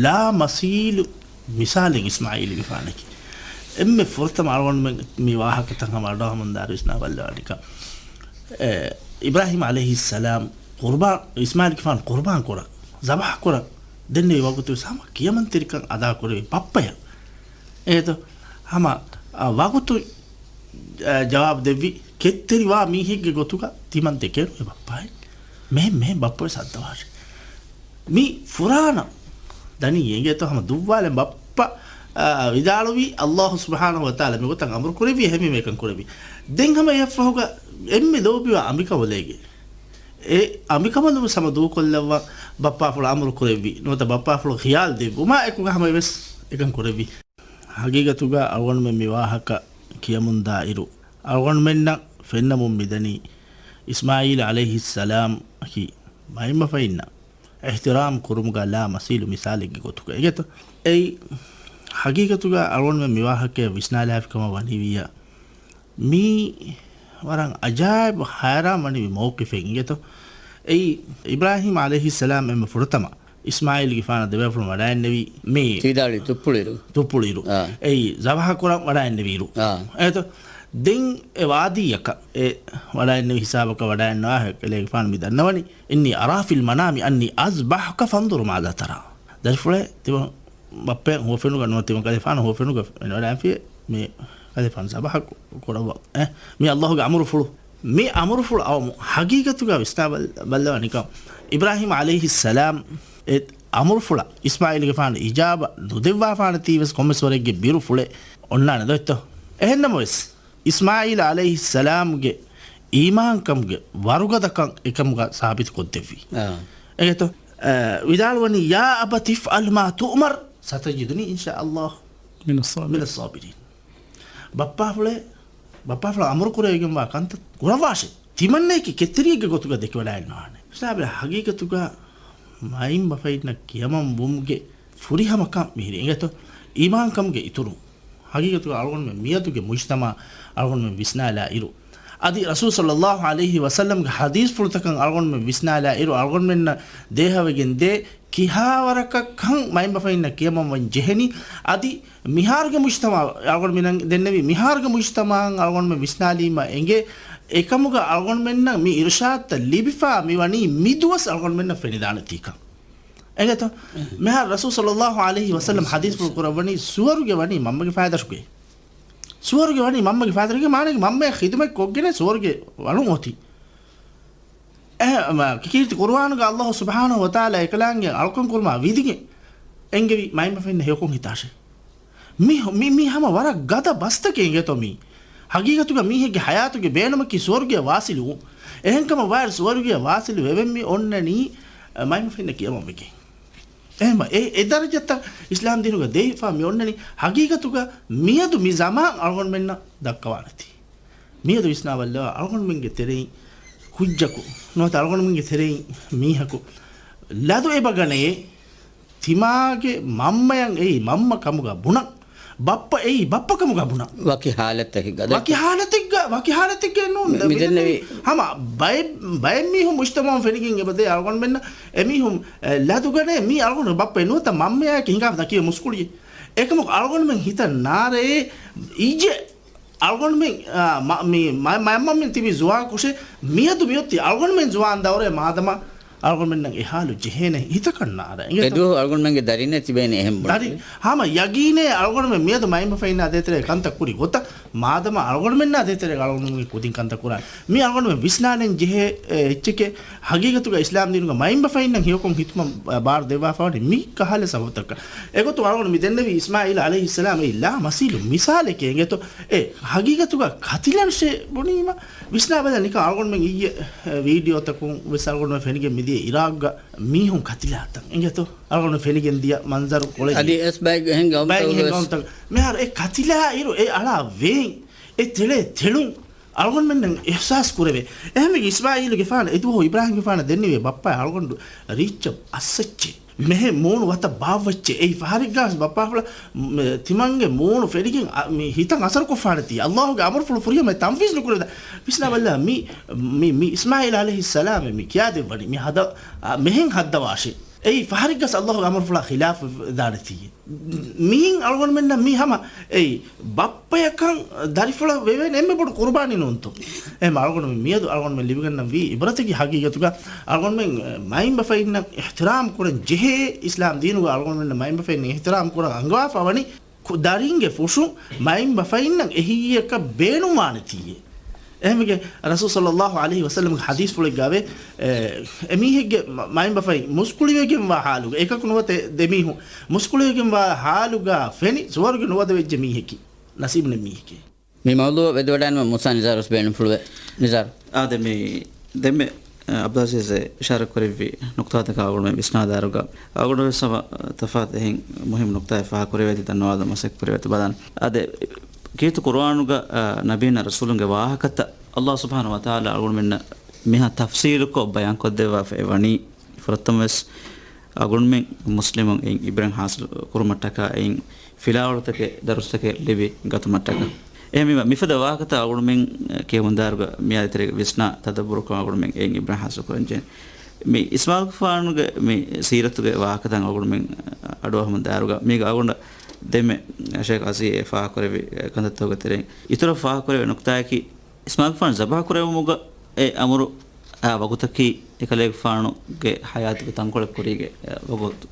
ލާ މަސީލު މިސާލެއް އިސްމާއީލުގެފާނަކީ. އެންމެ ފުރަތަމަ އަޅުގަނޑުމެން މި ވާހަކަތައް ހަމަ އަޑުއަހަމުން ދާއިރު ވިސްނާބައްލަވާނެކަން. އެ، އިބްރާހީމް ޢަލައިހިއްސަލާމް ޤުރްބާން، އިސްމާއީލްގެފާނު ޤުރްބާން ކުރަން، ޒަބަޙަ ކުރަން ދެންނެވި ވަގުތު ވެސް ހަމަ ކިޔަމަންތެރިކަން އަދާ ކުރެވި ބައްޕަޔަށް. އޭތޯ؟ ހަމަ، އަ، ވަގުތު، އަ، ޖަވާބު ދެއްވި ކެތްތެރިވާ މީހެއްގެ ގޮތުގަ ތިމަން ދެކެނު އެ ބައްޕާއެއް. މެހެން، މެހެން ބައްޕަވެސް އައްދަވާށޭ. މި ފުރާނަ ދަނީ އެނގޭތޯ ހަމަ ދުއްވާލެން ބައްޕަ، އާ، ވިދާޅުވީ ﷲ ސުބްޙާނަހޫ ވަތަޢާލާ މިގޮތަށް އަމުރު ކުރެއްވީ އެހެންވީމަ އެކަން ކުރެއްވީ. ދެން ހަމަ އެއަށްފަހުގަ އެންމެ ލޯބިވާ އަނބިކަނބަލޭގެ އެ އަނބިކަނބަލު ވެސް ހަމަ ދޫކޮށްލައްވާ ބައްޕާފުޅަށް އަމުރު ކުރެއްވި. ނުވަތަ ބައްޕާފުޅަށް ޚިޔާލު ދެއްވުމާ އެކުގަ ހަމަ އެވެސް އެކަން ކުރެއްވި. ހަގީގަތުގަ އަޅުގަނޑުމެން މި ވާހަކަ ކިޔަމުންދާއިރު، އަޅުގަނޑުމެންނަށް ފެންނަމުން މިދަނީ އިސްމާއީލް ޢަލައިހިއްސަލާމް އަކީ މައިންބަފައިންނަށް އިޙްތިރާމް ކުރުމުގަ ލާ މަސީލު މިސާލެއްގެ ގޮތުގަ އެގެތޯ. އެއީ ހަގީގަތުގަ އަޅުގަނޑުމެން މި ވާހަކައަށް ވިސްނާލާފި ކަމަށް ވަނީވިއްޔާ، މީ ވަރަށް އަޖާއިބު ހައިރާން ވަނިވި މައުޤިފެއް އިނގޭތޯ. އެއީ އިބްރާހީމް ޢަލައިހިއްސަލާމް އެންމެ ފުރަތަމަ އިސްމާއީލްގެފާނަށް ދެބޭފުޅުން ވަޑައިންނެވީ މި ތިވިދާޅުވި ތުއްޕުޅިއިރު. ތުއްޕުޅިއިރު. އާ. އެއީ ޒަބަޙަ ކުރަން ވަޑައިންނެވިއިރު. އާ. އެތޯ، ދެން އެ ވާދީއަކަށް އެ ވަޑައިންނެވި ހިސާބަކަށް ވަޑައިންނަވާ ކަލޭގެފާނު މި ދަންނަވަނީ، إني أرى في المنام أني أذبحك فانظر ماذا ترى. ދަރިފުޅޭ ތިމަން ބައްޕައެއް ހުވަފެނުގަ ނުވަތަ ތިމަން ކަލޭފާނު ހުވަފެނުގަ ވަޑައިންފިއޭ މި ކަލޭފާނު ޒަބަޙަ ކުރައްވާ. އެ، މި ﷲ ގެ އަމުރުފުޅު. މި އަމުރުފުޅު އައުމު ހަގީގަތުގަ ވިސްނާ ބަލް-، ބައްލަވާ ނިކަން. އިބްރާހީމް ޢަލައިހިއްސަލާމް އެ އަމުރުފުޅަށް އިސްމާއީލްގެފާނު އިޖާބަ ނުދެއްވާފާނެތީވެސް ކޮންމެސް ވަރެއްގެ ބިރު ފުޅެއް އޮންނާނެ ދޯ އެތޯ؟ އެހެންނަމަވެސް، އިސްމާއީލް ޢަލައިހިއްސަލާމްގެ އީމާންކަމުގެ ވަރުގަދަކަން އެކަމުގަ ސާބިތުކޮށްދެއްވި. އާ. އެގެތޯ؟ އަ، ވިދާޅުވަނީ، يا أبت افعل ما تؤمر ستجدني إن شاء الله من الصابرين. من الصابرين. ބައްޕާފުޅޭ، ބައްޕާފުޅަށް އަމުރު ކުރެވިގެންވާ ކަންތައް ކުރައްވާށޭ. ތިމަންނައަކީ ކެތްތެރިއެއްގެ ގޮތުގަ ދެކިވަޑައިންނަވާނެ. މިސާލަށް ހަގީގަތުގަ މައިންބަފައިންނަށް ކިޔަމަންވުމުގެ ފުރިހަމަކަން މިހިރީ އެނގޭތޯ؟ އީމާންކަމުގެ އިތުރުން. ހަގީގަތުގަ އަޅުގަނޑުމެން މިއަދުގެ މުޖްތަމަޢަށް އަޅުގަނޑުމެން ވިސްނާލާ އިރު، އަދި ރަސޫލު ޞައްލައްލާހު ޢަލައިހި ވަސައްލަމްގެ ޙަދީޘްފުޅުތަކަށް އަޅުގަނޑުމެން ވިސްނާލާ އިރު، އަޅުގަނޑުމެންނަށް ދޭހަވެގެން ދޭ ކިހާވަރަކަށްކަން މައިންބަފައިންނަށް ކިޔަމަން ވަން ޖެހެނީ. އަދި މިހާރުގެ މުޖްތަމަޢަށް އަޅުގަނޑުމެން ދެންނެވި، މިހާރުގެ މުޖްތަމަޢަށް އަޅުގަނޑުމެން ވިސްނާލީމަ އެނގޭ، އެކަމުގަ އަޅުގަނޑުމެންނަށް މި އިރުޝާދުތައް ލިބިފާ މި ވަނީ މިދުވަސް އަޅުގަނޑުމެންނަށް ފެނިދާނެތީކަން. އެނގޭތޯ؟ މިހާރު ރަސޫލު ޞައްލައްލާހު ޢަލައިހި ވަސައްލަމް ޙަދީޘްފުޅު ކުރައްވަނީ، ސުވަރުގެ ވަނީ މަންމަގެ ފައިދަށުގެ. ސުވަރުގެ ވަނީ މަންމަގެ ފައިދަށުގެ މާނައަކީ މަންމަޔަށް ޚިދުމަތް ކޮށްގެނެ ސުވަރުގެ ވަޅުން އޮތީ. އެ، މަ، ކީރިތި ޤުރުއާނުގަ ﷲ ސުބްޙާނަހޫ ވަތަޢާލާ އެކަލާނގެ އަޅުކަން ކުރުމާ ވިދިގެން އެންގެވި މައިންބަފައިންނަށް ހެޔޮކޮށް ހިތާށޭ. މި، މި، މި ހަމަ ވަރަށް ގަދަ ބަސްތަކެއް އިނގޭތޯ މީ. ހަގީގަތުގަ މީހެއްގެ ޙަޔާތުގެ ބޭނުމަކީ ސުވަރުގެއަށް ވާސިލުވުން. އެހެންކަމަށް ވާއިރު ސުވަރުގެއަށް ވާސިލު ވެވެން މި އޮންނަނީ، އަ، މައިންބަފައިންނަށް ކިޔަމަން ވެގެން. އެހެންމަ އެ، އެ ދަރަޖަތައް އިސްލާމް ދީނުގަ ދެވިފާ މި އޮންނަނީ. ހަގީގަތުގަ މިއަދު މި ޒަމާން އަޅުގަނޑުމެންނަށް ދައްކަވާނެތީ. މިއަދު ވިސްނާބައްލަވާ، އަޅުގަނޑުމެންގެ ތެރެއިން ކުއްޖަކު ނުވަތަ އަޅުގަނޑުމެންގެ ތެރެއިން މީހަކު ލަދު އެބަގަނޭ، ތިމާގެ މަންމަޔަށް އެއީ މަންމަ ކަމުގަ ބުނަން، ބައްޕަ އެއީ ބައްޕަ ކަމުގަ ބުނަން. ވަކި ޙާލަތަކެއް ގަދަ. ވަކި ޙާލަތެއްގަ، ވަކި ޙާލަތެއްގަ ނޫން. މި-، މިދެންނެވި. ހަމަ ބައެއް، ބައެއް މީހުން މުޖްތަމަޢުން ފެނިގެން އެބަދޭ އަޅުގަނޑުމެންނަށް އެމީހުން، އެ، ލަދުގަނޭ މީ އަޅުގަނޑު ބައްޕަ ނުވަތަ މަންމަޔާއެކޭ ހިނގާފަ ދަކީ މުސްކުޅިއެއް. އެކަމަކު އަޅުގަނޑުމެން ހިތަށް ނާރޭ އިއްޔެ އަޅުގަނޑުމެން، އާ، މަ-، މި މަ-، މަ-، މަންމަމެން ތިބި ޒުވާން ކޮށޭ، މިއަދު މިއޮތީ އަޅުގަނޑުމެން ޒުވާން ދައުރޭ މާދަމާ އަޅުގަނޑުމެންނަށް އެ ޙާލު ޖެހޭނެ ހިތަކަށް ނާރާ. އެދުވަހު އަޅުގަނޑުމެންގެ ދަރިންނޭ ތިބޭނީ އެހެން ބޮޑު. ދަރި، ހަމަ ޔަގީނޭ އަޅުގަނޑުމެން މިއަދު މައިންބަފައިންނާ ދޭތެރޭ ކަންތައް ކުރި ގޮތަށް މާދަމާ އަޅުގަނޑުމެންނާ ދޭތެރޭ އަޅުގަނޑުމެންގެ ކުދިން ކަންތައް ކުރާނެ. މި އަޅުގަނޑުމެން ވިސްނާލަން ޖެހޭ، އެ، އެއްޗެކޭ. ހަގީގަތުގަ އިސްލާމް ދީނުގަ މައިންބަފައިންނަށް ހެޔޮކޮށް ހިތުމަށް ބާރު ދެއްވާފަވަނީ މި ކަހަލަ ސަބަބުތަކަށް. އެގޮތުން އަޅުގަނޑު މި ދެންނެވީ އިސްމާޢީލް ޢަލައިހިއްސަލާމް އެއީ ލާ މަސީލު މިސާލެކޭ އިނގޭތޯ. އެ ހަގީގަތުގަ ކަތިލަންށޭ ބުނީމަ ވިސްނާބަލަ ނިކަން އަޅުގަނޑުމެން އިއްޔެ، އެ، ވީޑިއޯތަކުން ވެސް އަޅުގަނޑުމެން ފެނިގެން މިދިޔަ އިރާގްގަ މީހުން ކަތިލާތަން އިނގޭތޯ؟ އަޅުގަނޑު ފެނިގެން ދިޔަ މަންޒަރު ކޮޅެއް އަދި އެސް ބައެއް އެހެން ގައުމުތަކު ބައެއް އެހެން ވެސް. ގައުމުތަކު. މިހާރު އެ ކަތިލާ އިރު އެ އަޅާ ވޭން، އެ ތެޅޭ ތެޅުން އަޅުގަނޑުމެންނަށް އިޙްސާސް ކުރެވޭ. އެހެންވެގެން އިސްމާޢީލުގެފާނަށް އެދުވަހު އިބްރާހީމްގެފާނަށް ދެންނެވި ބައްޕަ އަޅުގަނޑު ރީއްޗަށް އައްސައްޗޭ. މެހެ މޫނު ވަތަށް ބާއްވައްޗޭ. އެއީ ފަހަރެއްގާސް ބައްޕާފުޅަށް ތިމަންގެ މޫނު ފެނިގެން މި ހިތަށް އަސަރުކޮށްފާނެތީ. ﷲ ގެ އަމުރުފުޅު ފުރިހަމަ ތަންފީޒް ނުކުރެވޭ. ވިސްނާބަލަ މި، މި، މި އިސްމާޢީލް ޢަލައިހިއްސަލާމް މި ކިޔާދެއްވަނީ. މި ހަދަ، މެހެން ހައްދަވާށޭ. އެއީ ފަހަރެއްގާސް ﷲ ގެ އަމުރުފުޅާ ޚިލާފު ދާނެތީ. މިއިން އަޅުގަނޑުމެންނަށް މީ ހަމަ އެއީ ބައްޕަޔަކަށް ދަރިފުޅަށް ވެވޭނެ އެންމެ ބޮޑު ޤުރުބާނީ ނޫންތޯ؟ އެހެން އަޅުގަނޑުމެން މިއަދު އަޅުގަނޑުމެން ލިބިގަންނަން ވީ އިބްރަތަކީ ހަގީގަތުގަ އަޅުގަނޑުމެން މައިންބަފައިންނަށް އިޙްތިރާމް ކުރަން ޖެހޭ، އިސްލާމް ދީނުގަ އަޅުގަނޑުމެންނަށް މައިންބަފައިންނަށް އިޙްތިރާމް ކުރަން އަންގަވާފަ ވަނީ ކު-، ދަރިންގެ ފުށުން މައިންބަފައިންނަށް އެހީއަކަށް ބޭނުންވާނެތީއޭ. އެހެންވެގެން ރަސޫލު ޞައްލައްލާހު ޢަލައިހި ވަސައްލަމްގެ ޙަދީޘްފުޅެއްގައިވޭ، އެ، އެމީހެއްގެ މަ-، މައިންބަފައިން މުސްކުޅިވެގެންވާ ޙާލުގަ، އެކަކު ނުވަތަ ދެމީހުން މުސްކުޅިވެގެންވާ ޙާލުގަ ފެނި ސުވަރުގެ ނުވަދެވިއްޖެ މީހަކީ ނަސީބު ނެތް މީހެކޭ. މި މައުޟޫޢަށް ވެދެވަޑައިގެން މުސާ ނިޒާރު ވެސް ބޭނުންފުޅުވޭ. ނިޒާރު. އާދެ، މި ދެންމެ، އަ، އަބްދުލް ޢަޒީޒް އިޝާރާތް ކުރެއްވި ނުކުތާތަކާ އަޅުގަނޑުމެން ވިސްނާދާއިރުގަ، އަޅުގަނޑު ވެސް ހަމަ ތަފާތު އެހެން މުހިއްމު ނުކުތާއެއް ފާހަގަ ކުރެވޭތީ ދަންނަވާލަން މަސައްކަތް ކުރެވޭތީ ބަލާން. އާދެ، ކީރިތި ޤުރުއާނުގަ، އަ، ނަބީންނާ ރަސޫލުންގެ ވާހަކަތައް ﷲ ސުބްޙާނަހޫ ވަތަޢާލާ އަޅުގަނޑުމެންނަށް މިހާ ތަފްޞީލުކޮށް ބަޔާންކޮށްދެއްވާފައި ވަނީ. ފުރަތަމަވެސް އަޅުގަނޑުމެން މުސްލިމުން އެއިން ޢިބްރަތް ޙާޞިލު ކުރުމަށްޓަކާ އެއިން ފިލާވަޅުތަކެއް ދަރުސްތަކެއް ލިބި ގަތުމަށްޓަކާ. އެހެންވީމަ މިފަދަ ވާހަކަތައް އަޅުގަނޑުމެން ކިޔަމުންދާއިރުގަ މިއާދެ ތެރޭގަ ވިސްނާ ތަދައްބުރުކޮށް އަޅުގަނޑުމެން އެއިން ޢިބްރަތް ޙާޞިލު ކުރަންޖެހޭ. މި އިސްމާޢީލްގެފާނުގެ މި ސީރަތުގެ ވާހަކަތައް އަޅުގަނޑުމެން އަޑުއަހަމުންދާއިރުގަ މީގަ އަޅުގަނޑަށް ދެންމެ ޝޭޚް އަޒީ އެ ފާހަގަކުރެއްވި ކަންތައްތަކުގެ ތެރެއިން އިތުރަށް ފާހަގަކުރެވޭ ނުކުތާއަކީ، އިސްމާޢީލްގެފާނު ޒަބަޙަ ކުރެވުމުގަ އެ އަމުރު އާ ވަގުތަކީ އެކަލޭގެފާނުގެ ޙަޔާތުގެ ތަންކޮޅެއް ކުރީގެ، އަ، ވަގުތު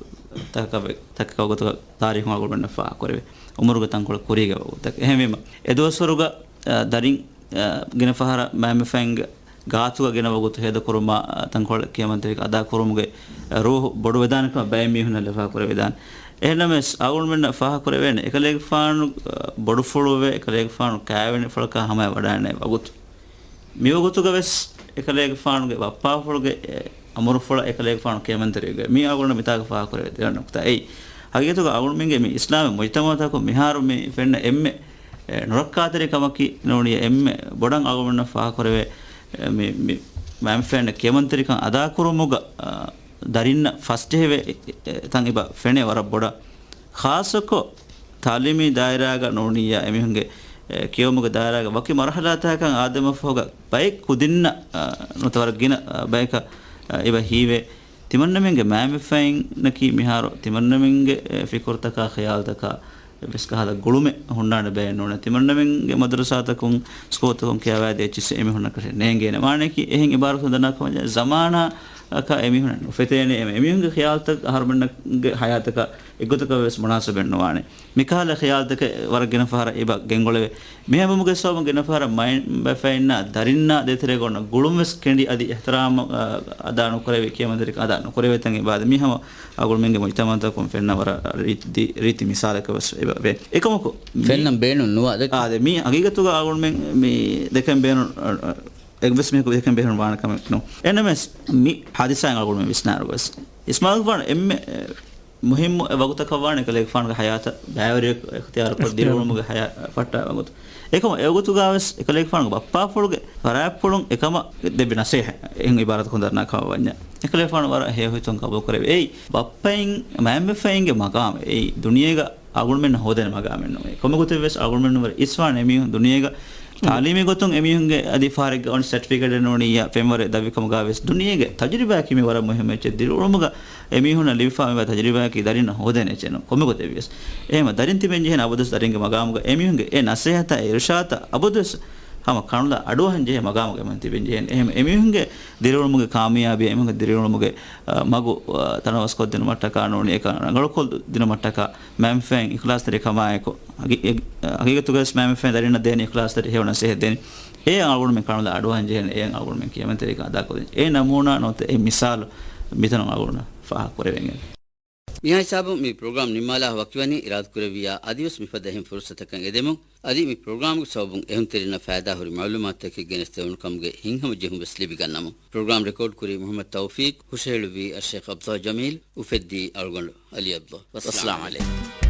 ތަކަކަށް ވެ-، ތަކަކަށް ވަގުތަކަށް ތާރީޚުން އަޅުގަނޑުމެންނަށް ފާހަގަކުރެވޭ. އުމުރުގެ ތަންކޮޅެއް ކުރީގެ ވަގުތަކަށް. އެހެންވީމަ، އެ ދުވަސްވަރުގަ، އަ، ދަރިން، އަ، ގިނަ ފަހަރަށް މައިންބަފައިންގެ ގާތުގަ ގިނަ ވަގުތު ހޭދަކުރުމާ، އަ، ތަންކޮޅެއް ކިޔަމަންތެރިކަން އަދާކުރުމުގެ، އަ، ރޫޙު ބޮޑުވެދާނެކަމަށް ބައެއް މީހުންނަށް ލަފާކުރެވިދާނެ. އެހެންނަމަވެސް، އަޅުގަނޑުމެންނަށް ފާހަގަކުރެވޭނެ، އެކަލޭގެފާނު، އަ، ބޮޑުފުޅުވެ، އެކަލޭގެފާނު ކާވެނި ފުޅަކާ ހަމަޔަށް ވަޑައިގަންނަ ވަގުތު. މިވަގުތުގަވެސް އެކަލޭގެފާނުގެ ބައްޕާފުޅުގެ، އެ، އަމުރުފުޅަށް އެކަލޭގެފާނު ކިޔަމަންތެރިވެގެން މީ އަޅުގަނޑު މިތާގަ ފާހަގަކުރެވޭ ދެވަނަ ނުކުތާ އެއީ. ހަގީގަތުގަ އަޅުގަނޑުމެންގެ މި އިސްލާމީ މުޖްތަމަޢުތަކުން މިހާރު މި ފެންނަ އެންމެ، އެ، ނުރައްކާތެރިކަމަކީ ނޫނީ އެންމެ ބޮޑަށް އަޅުގަނޑުމެންނަށް ފާހަގަކުރެވޭ، އެ، މި، މި މައިންބަފައިންނަށް ކިޔަމަންތެރިކަން އަދާކުރުމުގަ، އަ، ދަރިންނަށް ފަސްޖެހެވޭ، އެ، އެ، ތަން އެބަ ފެނޭ ވަރަށް ބޮޑަށް. ޚާއްޞަކޮށް ތަޢުލީމީ ދާއިރާގަ ނޫނިއްޔާ އެމީހުންގެ، އެ، ކިޔެވުމުގެ ދާއިރާގަ ވަކި މަރުޙަލާތަކަށް އާދެމަށްފަހުގަ ބައެއް ކުދިންނަށް، އަ، ނުވަތަ ވަރަށް ގިނަ، އަ، ބަޔަކަށް، އަ، އެބަ ހީވޭ. ތިމަންނަމެންގެ މައިންބަފައިންނަކީ މިހާރު ތިމަންނަމެންގެ، އެ، ފިކުރުތަކާ ޚިޔާލުތަކާ ވެސް ކަހަލަ ގުޅުމެއް ހުންނާނެ ބައެއް ނޫނޭ. ތިމަންނަމެންގެ މަދުރަސާތަކުން، ސްކޫލްތަކުން ކިޔަވައިދޭ އެއްޗިއްސެއް އެމީހުންނަކަށެއް ނޭނގޭނެ. ވާނެކީ އެހެން އިބާރަތުން ދަންނާކަމަށް ޒަމާނާއަކާ އެމީހުންނަށް ނުފެތޭނެ. އެމީހުންގެ ޚިޔާލުތައް އަހަރުމެންނަށް ގެ ޙަޔާތަކަށް އެއްގޮތަކަށް ވެސް މުނާސަބެއް ނުވާނެ. މިކަހަލަ ޚިޔާލުތަކެއް ވަރަށް ގިނަ ފަހަރަށް އެބަ ގެންގުޅެވޭ. މިހެންވުމުގެ ސަބަބުން ގިނަ ފަހަރަށް މައިންބަފައިންނާ ދަރިންނާ ދޭތެރޭގަ އޮންނަ ގުޅުން ވެސް ކެނޑި އަދި އިޙްތިރާމް، އަ، އަދާ ނުކުރެވި، ކިޔަމަންތެރިކަން އަދާ ނުކުރެވޭ ތަން އެބަ އާދެ. މީ ހަމަ އަޅުގަނޑުމެންގެ މުޖްތަމަޢުތަކުން ފެންނަ ވަރަށް ރީތި، ރީތި މިސާލަކަށް ވެސް އެބަ ވޭ. އެކަމަކު، މި ފެންނަން ބޭނުން ނުވާ ދެ. އާދެ، މީ ހަގީގަތުގަ އަޅުގަނޑުމެން މި ދެކެން ބޭނުން، އަ، އަ، އެއްވެސް މީހަކު ދެކެން ބޭނުން ވާނެ ކަމެއް ނޫން. އެހެންނަމަވެސް، މި ޙާދިސާއިން އަޅުގަނޑުމެން ވިސްނާއިރު ވެސް އިސްމާޢީލްގެފާނު އެންމެ، އެ، މުހިއްމު އެ ވަގުތަކަށް ވާނެ އެކަލޭގެފާނުގެ ޙަޔާތަށް ބައިވެރިޔަކު އިޚްތިޔާރުކޮށް ދިރިއުޅުމުގެ ޙަޔާތް ފައްޓާ ވަގުތު. އެކަމަކު އެވަގުތުގަވެސް އެކަލޭގެފާނުގެ ބައްޕާފުޅުގެ ފަރާތްޕުޅުން އެކަމަށް ދެއްވި ނަސޭހަތް އެހެން އިބާރާތަކުން ދަންނާ ކަމަށް ވަންޏާ، އެކަލޭގެފާނު ވަރަށް ހެޔޮހިތުން ޤަބޫލުކުރެވި. އެއީ ބައްޕައިން މައިންބަފައިންގެ މަގާމް. އެއީ ދުނިޔޭގަ އަޅުގަނޑުމެންނަށް ހޯދޭނެ މަގާމެއް ނޫން. ކޮންމެ ގޮތެއް ވެސް އަޅުގަނޑުމެންނަށް ވަރަށް އިސްވާނެ އެމީހުން ދުނިޔޭގަ ތަޢުލީމީ ގޮތުން އެމީހުންގެ އަދި ފަހަރެއްގަ އޮން ސެޓްފިކެޓެއް ނޫނިއްޔާ ފެންވަރެއް ދަށްވި ކަމުގަ ވެސް ދުނިޔޭގެ ތަޖުރިބާއަކީ މި ވަރަށް މުހިއްމު އެއްޗެއް. ދިރިއުޅުމުގަ އެމީހުންނަށް ލިބިފާ މިވާ ތަޖުރިބާއަކީ ދަރިންނަށް ހޯދޭނެ އެއްޗެއް ނޫން. ކޮންމެ ގޮތެއް ވިޔަސް. އެހެންވީމަ ދަރިން ތިބެން ޖެހޭނެ އަބަދުވެސް ދަރިންގެ މަގާމުގަ އެމީހުންގެ އެ ނަސޭހަތާ އެ އިރުޝާދާ އަބަދުވެސް ހަމަ ކަނުލާ އަޑުއަހަން ޖެހޭ މަގާމުގަ އެމީހުން ތިބެން ޖެހޭނެ. އެހެން އެމީހުންގެ ދިރިއުޅުމުގެ ކާމިޔާބީ، އެމީހުންގެ ދިރިއުޅުމުގެ، އަ، މަގު، އަ، ތަނަވަސްކޮށްދިނުމަށްޓަކާ ނޫނީ އެކަން ރަނގަޅުކޮށްދިނުމަށްޓަކާ މައިންބަފައިން އިޚްލާޞްތެރިކަމާއެކު، ހަގީ-، އެ-، ހަގީގަތުގަވެސް މައިންބަފައިން ދަރިންނަށް ދޭނީ އިޚްލާޞްތެރި ހެޔޮ ނަސޭހަތް ދޭނީ. އެ އަޅުގަނޑުމެން ކަނުލާ އަޑުއަހަން ޖެހޭނެ، އެ އަޅުގަނޑުމެން ކިޔަމަންތެރިކަން އަދާކޮށްދޭނީ. އެ ނަމޫނާ ނުވަތަ އެ މިސާލު މިތަނުން އަޅުގަނޑު ފާހަގަކުރެވެން. މިހާ ހިސާބުން މި ޕްރޮގްރާމް ނިންމާލާ ވަކިވަނީ، އިރާދަކުރެއްވިއްޔާ އަދިވެސް މިފަދަ އެހެން ފުރުސަތަކަށް އެދެމުން، އަދި މި ޕްރޮގްރާމްގެ ސަބަބުން އެހުންތެރިންނަށް ފައިދާހުރި މައުލޫމާތުތަކެއް ގެނެސްދެވުނު ކަމުގެ ހިތްހަމަޖެހުން ވެސް ލިބިގަންނަމު. ޕްރޮގްރާމް ރެކޯޑް ކުރީ މުޙައްމަދު ތައުފީޤް، ހުށަހެޅުއްވީ އައްޝޭޚް ޢަބްދުﷲ ޖަމީލް، އުފެއްދީ އަޅުގަނޑު ޢަލީ ޢަބްދުﷲ. ވައްސަލާމް ޢަލައިކުމް.